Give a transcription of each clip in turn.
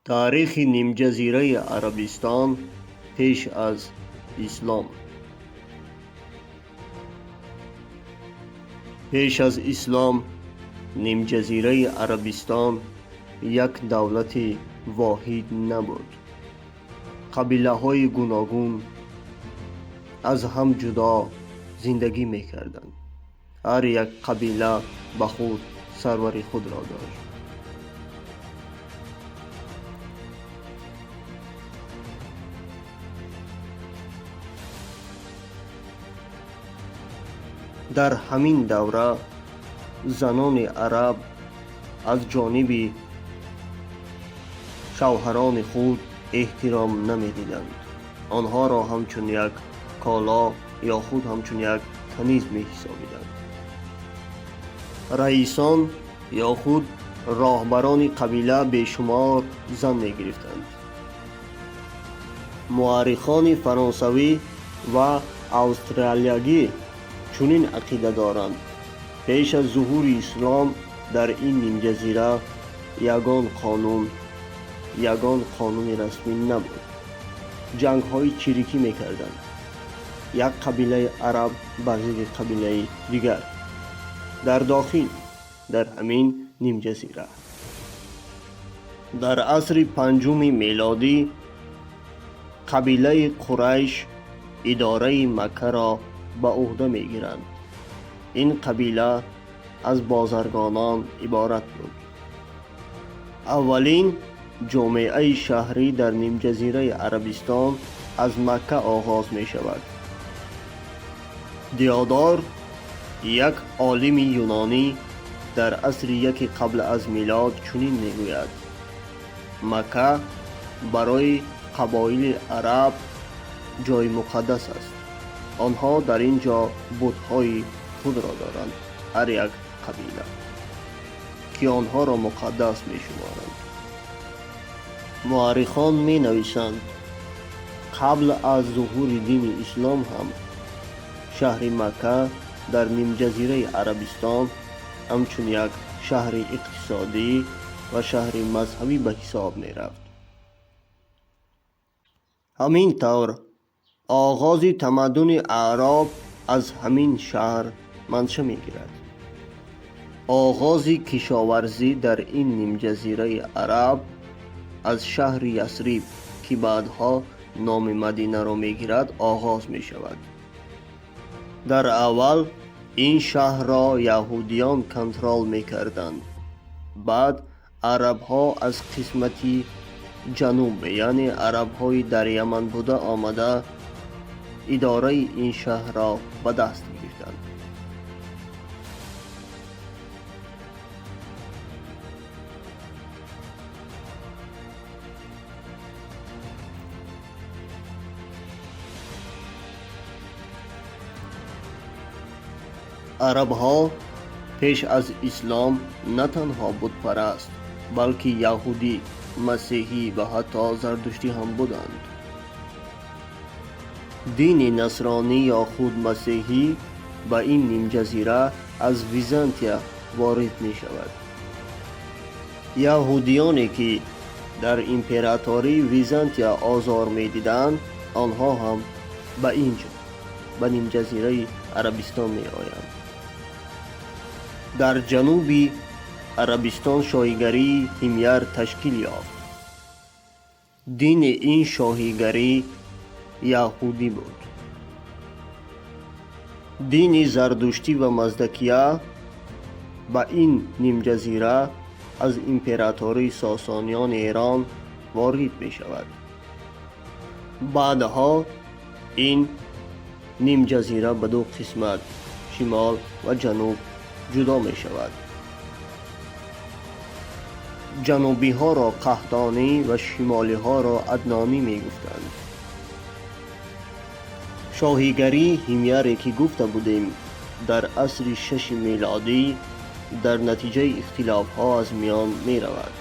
Таърихи нимҷазираи Арабистон пеш аз Ислом. Пеш аз Ислом нимҷазираи Арабистон як давлати воҳид набуд. Қабилаҳои гуногун аз ҳам ҷудо зиндагӣ мекарданд. Ҳар як қабила ба худ сарвари худро дошт. Дар ҳамин давра занони араб аз ҷониби шавҳарони худ эҳтиром намедиданд. Онҳоро ҳамчун як коло ё худ ҳамчун як каниз меҳисобиданд. Раисон ё худ роҳбарони қабила бешумор зан мегирифтанд. Муаррихони фаронсавӣ ва австралиягӣ чунин ақида доранд: пеш аз зуҳури ислом дар ин нимҷазира ягон қонуни расмӣ набуд. Ҷангҳои чирикӣ мекарданд, як қабилаи араб бар зидди қабилаи дигар дар дохил дар ҳамин нимҷазира. Дар асри панҷуми мелодӣ қабилаи Қурайш идораи Маккаро ба ӯҳда мегиранд. Ин қабила аз бозаргонон иборат буд. Аввалин ҷомеаи шаҳрӣ дар нимҷазираи Арабистон аз Макка оғоз мешавад. Диодор, як олими юнонӣ, дар асри яки қабл аз милод чунин мегӯяд: Макка барои қабоили араб ҷои муқаддас аст. Онҳо дар ин ҷо бутҳои худро доранд, ҳар як қабила, ки онҳоро муқаддас мешуморанд. Муаррихон менависанд, қабл аз зуҳури дини ислом ҳам шаҳри Макка дар нимҷазираи Арабистон ҳамчун як шаҳри иқтисодӣ ва шаҳри мазҳабӣ ба ҳисоб мерафт. Ҳамин тавр оғози тамаддуни аъроб аз ҳамин шаҳр манша мегирад. Оғози кишоварзӣ дар ин нимҷазираи араб аз шаҳри Ясриб, ки баъдҳо номи Мадинаро мегирад, оғоз мешавад. Дар аввал ин шаҳрро яҳудиён контрол мекарданд. Баъд арабҳо аз қисмати ҷануб, яъне арабҳои дар Яман буда омада, идораи ин шаҳрро ба даст гирифтанд. Арабҳо пеш аз ислом на танҳо бутпараст, балки яҳудӣ, масеҳӣ ва ҳатто зардуштӣ ҳам буданд. Дини насронӣ ё худ масеҳӣ ба ин нимҷазира аз Византия ворид мешавад. Яҳудиёне ки дар императории Византия озор медиданд, онҳо ҳам ба ин ҷо, ба нимҷазираи Арабистон меоянд. Дар ҷануби Арабистон шоҳигарии Ҳимяр ташкил ёфт. Дини ин шоҳигарӣ яҳудӣ буд. Дини зардуштӣ ва маздакия ба ин нимҷазира аз императории Сосониёни Эрон ворид мешавад. Баъдҳо ин нимҷазира ба ду қисмат, шимол ва ҷануб, ҷудо мешавад. Ҷанубиҳоро қаҳтонӣ ва шимолиҳоро аднонӣ мегуфтанд. Шоҳигарии Ҳимяре ки гуфта будем, дар асри шаши мелодӣ дар натиҷаи ихтилофҳо аз миён меравад.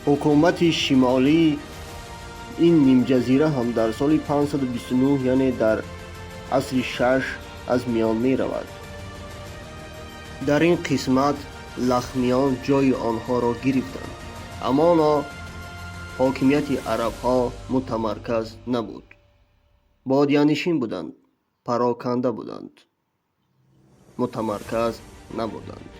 Ҳукумати шимолии ин нимҷазира ҳам дар соли 529, яъне дар асри шаш, аз миён меравад. Дар ин қисмат лахмиён ҷойи онҳоро гирифтанд. Амоно ҳокимияти арабҳо мутамарказ набуд. Бодиянишин буданд, пароканда буданд, мутамарказ набуданд.